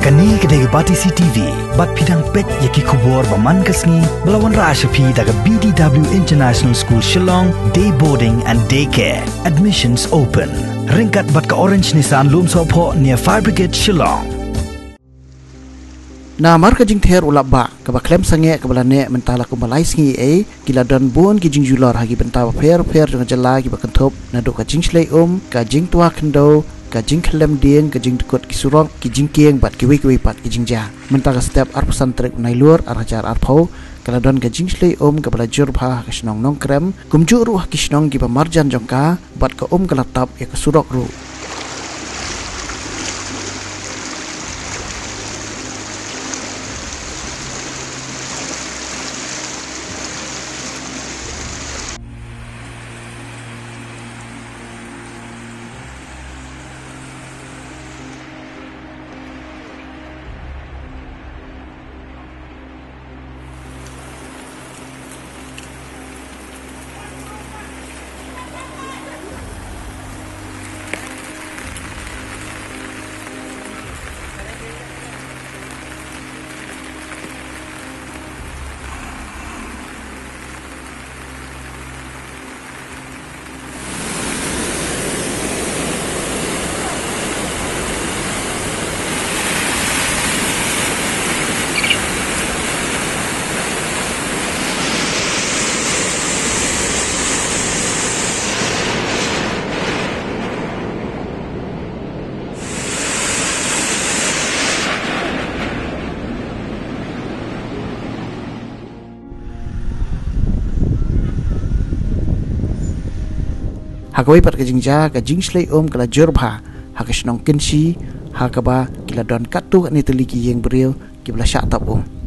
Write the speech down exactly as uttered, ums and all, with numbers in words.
Kane ka dei ka Batesi T V, bad phi dang peit ïa ki khubor ba man ka sngi, ba la wanrah sha phi da ka B D W International School Shillong, Day Boarding and Day Care. Admissions open. Ryngkat bad ka Orange Nissan Lumsohphoh near Fire Brigade Shillong. Namar ka jingther u lapbah, kaba khlem sangeh kaba la neh mynta la kumba lai sngi ei, ki la don bun ki jingjulor ha ki bynta bapher bapher jong ka jylla kiba kynthup naduh ka jingshlei um, ka jingtwa khyndew, ka jingkhyllem dieng, ka jingdkut ki surok, ki jingkieng bad kiwei kiwei pat ki jingjia. Mynta ka step arphew san tarik u Nailur ar hajar arphew, ka la don ka jingshlei um kaba la jur bha ha ka shnong Nongkrem, kumjuh ruh ha ki shnong kiba marjan jong ka, bad ka um ka la tap ïa ka surok ruh. Ha kawei pat ka jingjia, ka jingshlei um ka la jur bha ha ka shnong Kynshi, ha kaba ki la don katto katne tylli ki ïing briew kiba la shah tap um.